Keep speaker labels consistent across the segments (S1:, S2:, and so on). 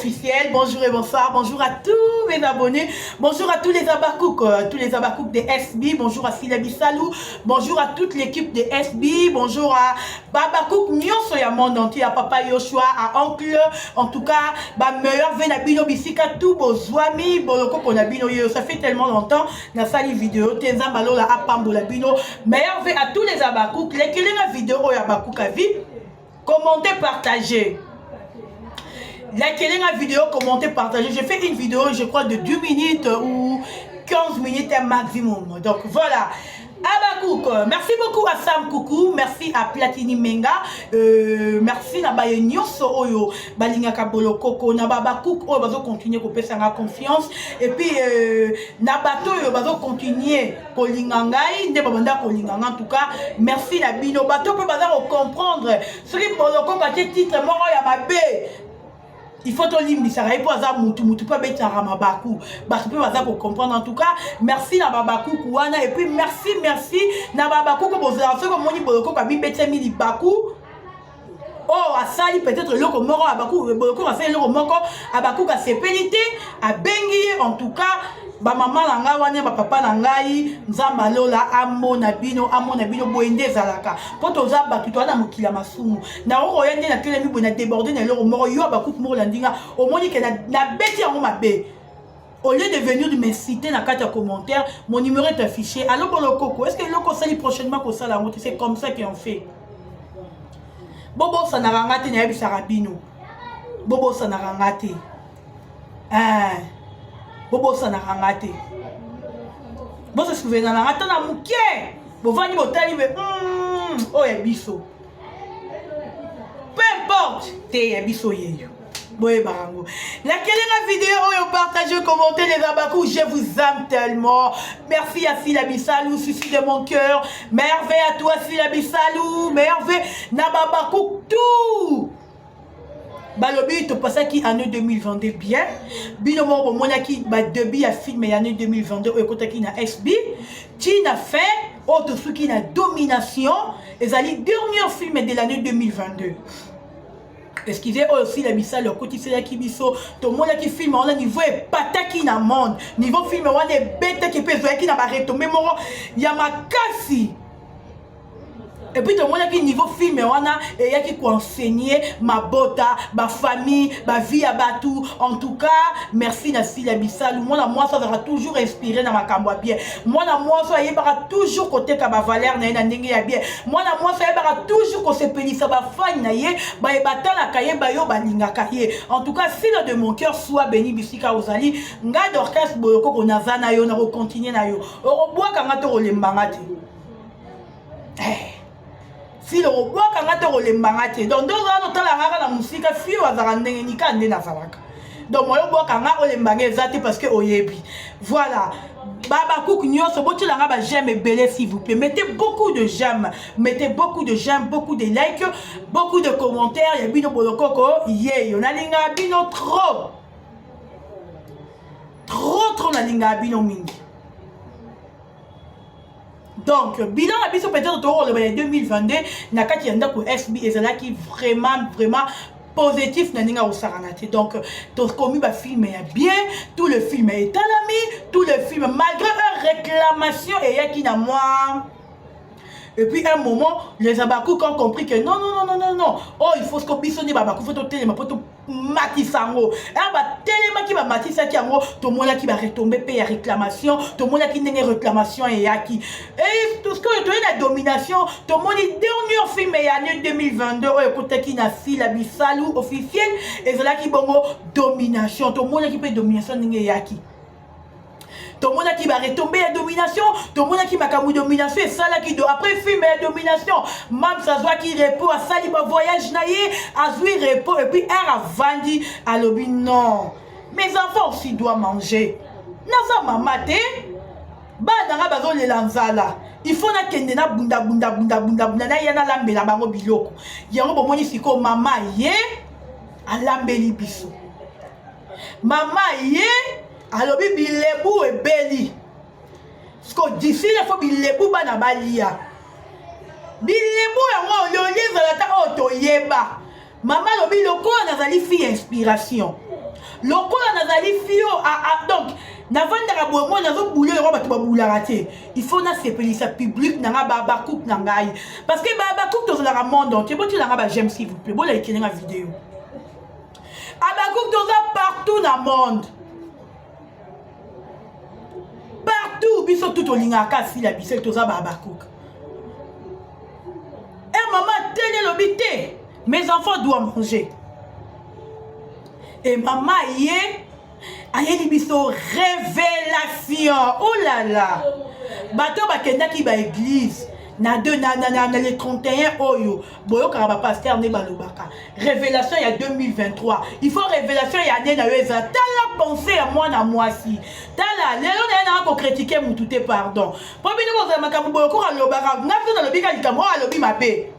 S1: Officiel. Bonjour et bonsoir. Bonjour à tous mes abonnés. Bonjour à tous les Abakouk, tous les Abakouk de SB. Bonjour à Sila Bissalou. Bonjour à toute l'équipe de SB. Bonjour à Babakouk nyonso ya monde entier, à Papa Yoshua, à Oncle. En tout cas, ba meilleurs vœux na bino bisika tout bozwami bolokoko na bino yo. Ça fait tellement longtemps nasali vidéo te. Nzambe alola apambola bino. Meilleurs vœux à tous les Abakouk. Lekeli na vidéo oyo Abakouk a vie. Commentez, partagez. Likez la vidéo, commentez, partagez. J'ai fait une vidéo, je crois, de 2 minutes ou 15 minutes un maximum. Donc voilà. Abakouk, merci beaucoup à Sam Koukou, merci à Platini Menga, merci na baye nyonso oyo balingaka bolokoko, na babakouk oyo bazo continuer kopesa nga confiance, et puis na bato oyo bazo continuer kolinga ngai nde babanda kolinga nga. En tout cas, merci na bino. Bato mpe baza kocomprendre soki bolokoko atie titre moko ya mabe, il faut tolimbisaka ye mpo aza mutu, mutu mpe abetaka mabaku, bato mpe baza kocomprendre. En tout cas, merci na babakuku wana, et puis merci, merci na babakuku bozalaka. Soki omoni bolokoko abibetemi libaku oyo asali peut-être eloko moko, bolokoko asali eloko moko, abakuku asepeli te, abengi ye. En tout cas, bamama na ngai wana, bapapa na ngai, Nzambe alola amona bino, amona bino. Boye nde ezalaka, mpo toza bato, toza na mokili ya masumu. Nakokoya nde natelemi boye, na déborde na eloko moko, yo abakuku moko landinga, omoni ke nabeti yango mabe, au lieu de venir me citer na kati ya commentaire, mon numéro est affiché. Allo bolokoko, est ce que eloko osali prochainement kosala yango te? C'est comme ça qu'on fait. Bobosanaka nga te, nayebisaka bino, bobosanaka nga te, bobosanaka nga te, bose souvenir na nga ata na moke. Bovandi, botali be oyo ya biso, peu importe te, ya biso yeyo, boyebaka yango. Lakelenga vidéo oyo, partagez, commentez, les abakou, je vous aime tellement. Merci à Sila Bisalou, souci de mon cœur. Merveille à toi, Sila Bisalou. Merveille na babakou tout. Balobi topasaki année 2022 bien. Bino moko bomonaki badébut ya film ya année 2022 oyo ekotaki na SB ntina fin oyo tosuki na Domination. Ezali dernier film de l'année 2022, excusez, oyo Sila Bisalo akotiselaki biso. Tomonaki film wana, niveau epataki na monde, niveau film wana ebetaki mpe ezwaki na baretombées moko ya makasi. Et puis tomonaki niveau film wana eyaki koenseigner mabota, bafamille, bavie ya bato. En tout cas, merci na Sila Bisalu, mwana mwasi azalaka toujours inspiré na makambo ya bien, mwana mwasi ayebaka toujours koteka bavaleur na ye na ndenge ya bien, mwana mwasi ayebaka toujours kosepelisa bafani na ye, baye batalaka ye, bayo balingaka ye. En tout cas, Sila de mon cœur, soit béni bisika ozali. Nga Dorcas Boyokoko, naza na yo, nakocontinuer na yo. Okobwaka nga to kolembanga te, eh. Sila, okobwaka nga te, kolembanga te. Donc nde ozala totala nga kaka na mosika, fi oyo azalaka ndenge nika nde nazalaka. Donc moyo obwaka nga, olembanga eza te, parce que oyebi. Voilà, babakuku nyonso, botielanga baj'aime ebele, s'il vous plaît. Mettez beaucoup de j'aime, mettez beaucoup de j'aime, beaucoup de like, beaucoup de commentaires. Ya bino bolokoko yeyo, nalingaka bino trop, trop, trop, nalingaka bino mingi. Donc bilan na biso, peut-être tokoloba ya 2022 na kati ya ndako SB ezalaki vraiment, vraiment positif na ndenge akosakana te. Donc tokomi bafilm ya bien, tout le film etalami, tout le film, malgré un réclamation eyaki na mwa. Et puis un moment, les Abakouk ont compris que non, non, non, non, non, non, oh, il faut que biso nde babakou faut totelema mpo tomatisa yango. Ere batelemaki, bamatisaki yango, tomonaki baretombées mpe ya réclamation, tomonaki ndenge réclamation eyaki. Sikoyo toye na Domination. Tomoni dernier film ya année 2022 oyo ekotaki na Sila Bisalu Officiel ezalaki bongo Domination. Tomonaki mpe Domination ndenge eyaki, tomonaki baretombées ya Domination, tomonaki makambo Domination esalaki. Do après film ya Domination, Mams azwaki repos, asali bavoyage na ye, azwi repos. Et puis ere avandi, alobi: "Non, mes enfants aussi doit manger, naza mama te, bana nga bazolela nzala, il faut nakende nabunda bunda bunda bunda bunda, naya nalambela bango biloko." Yango bomoni sikoyo mama ye alambeli biso. Mama ye alobi bilebu ebeli siko d'ici il faut bilebu bana balia bilebu yango oliolia ezala ta oyo toyeba. Mama alobi lokola nazali fille inspiration. Lokola nazali fio a, a, donc navandaka boye moi nazobule yango bato babulaka te. Il faut nasepelisa public na nga ba bacook na ngai parce que ba bacook tozalaka monde entier. Botiela nga ba j'aime s'il vous plaît, bolaikele nga video. Abacook toza partout na monde, partout. Biso tu tolingaka asila biso toza ba bacook. E mama tele elobi te, mes enfants doivent manger. E mama ye ayeli biso révélation. Oh là là, bato bakendaki ba église na, deux, na, na, na, na le 31 oyo boyokaka bapaster nde balobaka révélation ya 2023. Il faut révélation ya année na yo eza. Tala pensée ya mwana mwasi, tala lelo na ye nanga kocritiquer mutu te, pardon, mpo bino bozala makambo boyokoka alobaka. Nga mpe nalobi ka likambo oyo alobi mabe,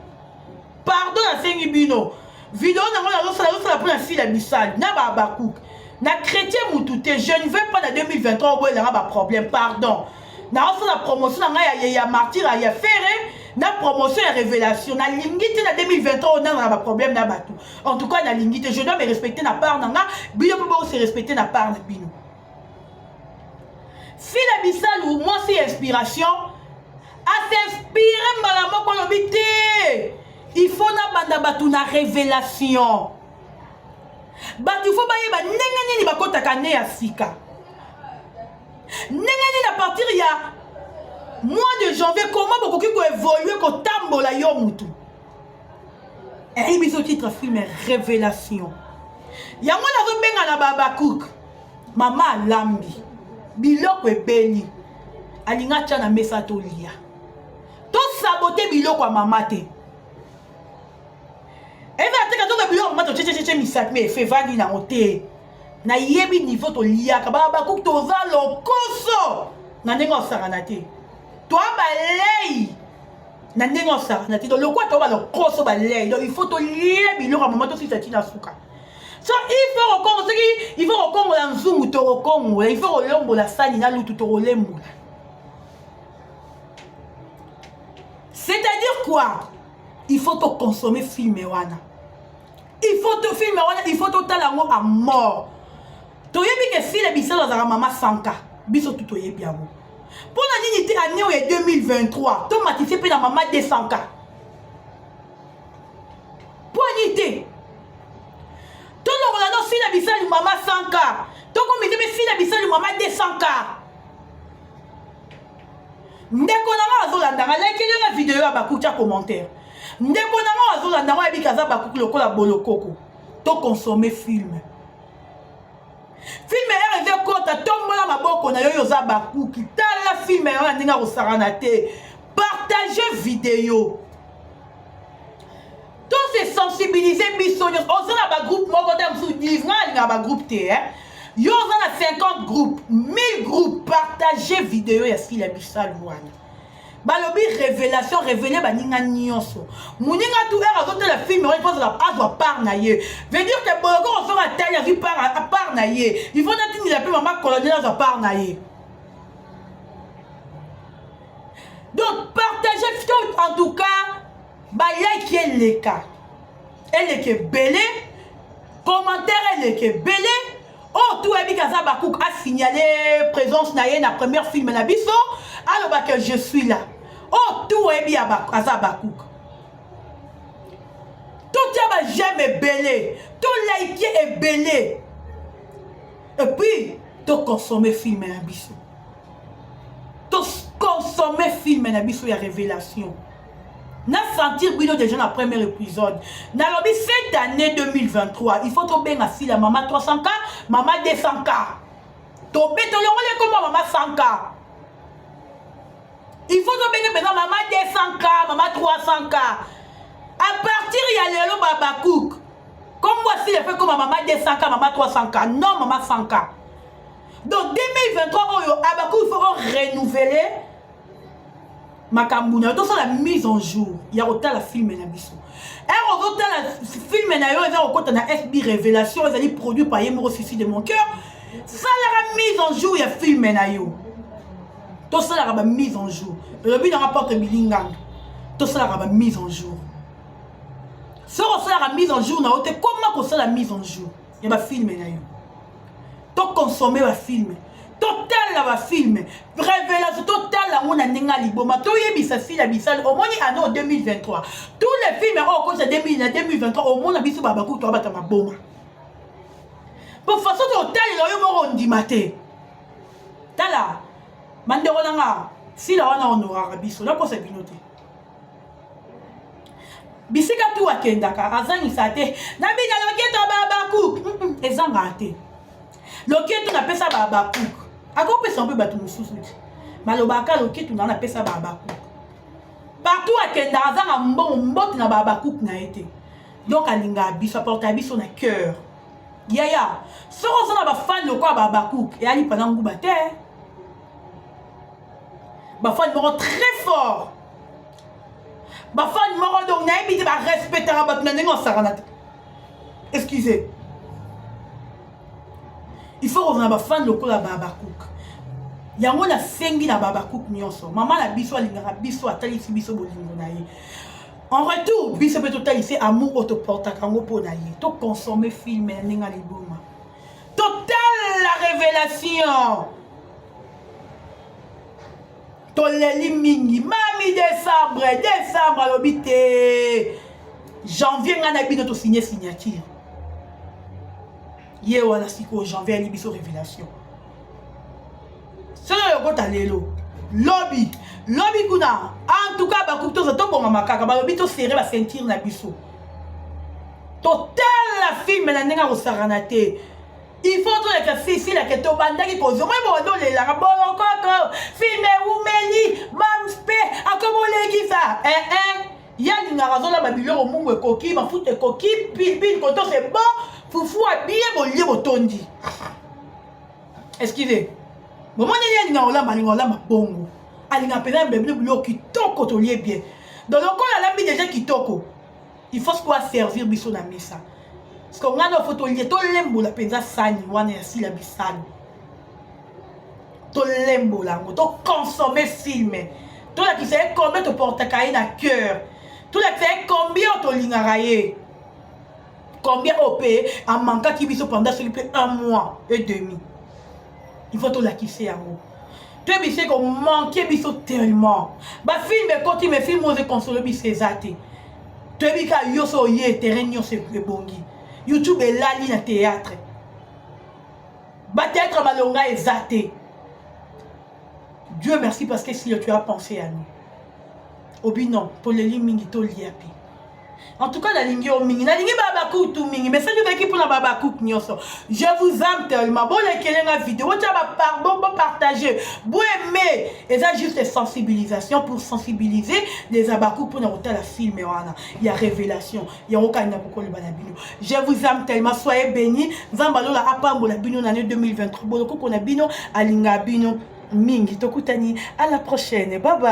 S1: pardon, nasengi bino. Video nango nazosala, nazosala mpona Sila Bisali na babacook na chrétien mutu te. Je ne veux pas na 2023 oboyelanga baproblème, pardon. Naosala promotion na ngai ya martyr ya Ferre na promotion ya révélation. Nalingi te na 2023 onanga na baproblème na bato. En tout cas nalingi te, je dois me respecter na part na nga, bino mpe bose respecter na part na bino. Sila Bisalu, mwasi ya inspiration, as'inspire mbala moko, alobi te, il faut nabanda bato na révélation. Bato faut bayeba ndenge nini bakɔtaka ne ya sika, ndenge nini à partir ya mois de janvier comment bokoki koévoluer, kotambola yo mutu. Eyi biso titre film révélation, yango nazobenga na babacook. Mama alambi biloko ebeli, alingi atya na mesa tolia. Tosabote biloko ya mama te. Eza teka toza biloko mama totyetyetyetye misapi me efe evandi nango te. Nayebi niveau toliaka, babacook toza lokoso na ndenge osakana te, toa balei na ndenge osakana te. Donc lokwa toa balokoso balei, donc il faut tolia biloko ya mama tosisa ntina suka. So il faut kokongo, soki il faut kokongola nzungu tokokongola, il faut kolombola sani na lutu tokolembola. C'est-à-dire quoi? Il faut toconsommer film wana, il faut to film wana, il faut totala yango à mort. Toyebi ke Sila Bisalo azalaka mama 100K, biso tu toyebi yango. Mpo na nini te année oyo ya 2023 tomatisi mpe na mama 200K? Mpo nini te tolongola no Sila Bisali mama 100K, tokomisa mpe Sila Bisali mama 200K? Ndeko na nga azolandanga, lekelinga video ya bakuki ya commentaire. Ndeko na nga azolanda ngo, ayebiki aza bakuki lokola bolokoko. Toconsommer film. Film ere eza ekota, tombola maboko na yo, oyo oza bakuki, tala film yango na ndenge akosakana te. Partage video, to se sensibiliser biso nyonso. Oza na bagroupe moko te, mosusu 10, nga alingaka bagroupe te, eh? Yo oza na 50 groupe, 1000 groupe, partage video ya Sila Bisalu wana. Balobi révélation, révélé baninga nyonso. Moninga tu ere azotala film wana, ifo azwa part na ye. Veut dire que boloko soki atali, azwi part na ye, il faut natindela mpe mama colonel azwa part na ye. Donc partage en tout cas, balike eleka, eleka ebele, commentaire eleka ebele. Oyo tu oyebi aza bacook, asignale présence na ye na première film na biso, alobaka "Je suis là". Oyo tu oyebi aza bacook, totia baj'aime ebele, tolike ebele et puis toconsommer film na biso, toconsommer film na biso ya révélation. Na sentir bino déjà na premier épisode, nalobi cette année 2023 il faut tobenga Sila mama 300K, mama 200K. Tobe tolongoli ekoma mama 100K, il faut tobenge mpenza mama 200K, mama 300K. À partir ya lelo, babacook, kombo Sila fe koma mama 200K, mama 300K, non mama 100K. Donc 2023 oyo, abacook, il faut renouveler makambo na yo, tosala mise en jour ya kotala film na biso. Ere ozotala film na yo, eza kokɔta na FB Révélation, ezali produit par ye moko Sisi de mon cœur. Salaka mise en jour ya film na yo, tosalaka bamise en jour. Elobi nanga porte bilinganga, tosalaka bamise en jour. Soki osalaka mise en jour na yo te, koma kosala mise en jour ya bafilm na yo. Toconsommer bafilms, totala bafilms Révélation, totala yango na ndenge ya liboma. Toyebisa Sila Bisalo, omoni ano 2023, tous les films oyo okotisa na 2023, omona biso babaku toabata maboma po façon totalela oyo moko ondima te. Tala, bandeko na nga, Sila wana honoraka biso, nakosa bino te. Bisika tu akendaka, azangisa te na bina loketo babaku, ezangaka te loketo napesa babakuk. Akopesa mpe bato mosusu te, balobaka loketo na napesa babakuk. Partout akendaka, azanga mbongo mbote na babakuk na ye te. Donc alingaka biso, aportaka biso na cœur. Yaya, soki oza na bafans lokola babakuk, eyali mpana nguba te. Bafans moko très fort, bafans moko, donc nayebi te, barespectaka bato na ndenge osakana te. Excusez, il faut kozala bafans lokola babakuk. Yango nasengi na babakuk nyonso, mama na biso alingaka biso, atalisi biso bolingo na ye. En retour, biso mpe totalisi amour oyo toportaka yango mpo na ye. Toconsommer film na ndenge ya liboma, totala Révélation. Toleli mingi mami décembre. Décembre alobi te, janvier ngai na bino tosigne signature ye wana. Sikoyo janvier ali biso Révélation. Soki oyokota lelo, lobi lobi kuna, en tout cas bakuki toza tobongama kaka. Balobi toserrer baceintures na biso, totala film na ndenge akosakana te. Il faut toleka sisilake tobandaki kozwa moi bobanda olelaka bolokoko film ewumeli, mams mpe akobolekisa ee ye alingaka azolamba biloko, mungu ekoki, mafuta ekoki, pilipili koto, c'est bon, fufu abie, bolie botondi. Excusez, bomoni ye alingaka kolamba, alingaka kolamba bongo, alingaka mpenza bebino biloko kitoko, tolie bien. Donc lokola alambi déjà kitoko, il faut sikoyo aservir biso na mesa. Parce que ngai na faut tolie, tolembola mpenza sani wana ya Sila Bisalo, tolembola yango, toconsommer film, tolakisa ye combien toportaka ye na cœur, tolakisa ye combien tolingaka ye, combien oyo mpe amankaki biso pendant soki mpe un mois et demi. Il faut tolakisa yango, toyebisa komanquer biso tellement. Bafilms ekoti, mais film oyo econsoler biso eza te. Toyebi kaka yo so oye terrain nyonso ebongi, YouTube elali na théâtre, bathéâtre malonga eza te. Dieu merci parce que si tu as pensé à nous, obi non, toleli mingi, tolia mpe. En tout cas, nalingi yo mingi, nalingi babakutu mingi. Message ozalaki mpona babakuku nyonso, je vous aime tellement. Bolekelenga video, botia bopartager, boaimer. Eza juste sensibilisation pour sensibiliser les abakuku mpona kotala film wana ya Révélation. Yango kani na kokoloba na bino, je vous aime tellement, soyez bénis. Nzambe alola apambola bino na année 2023. Bolokoko na bino alinga bino mingi. Tokutani à la prochaine, bye bye.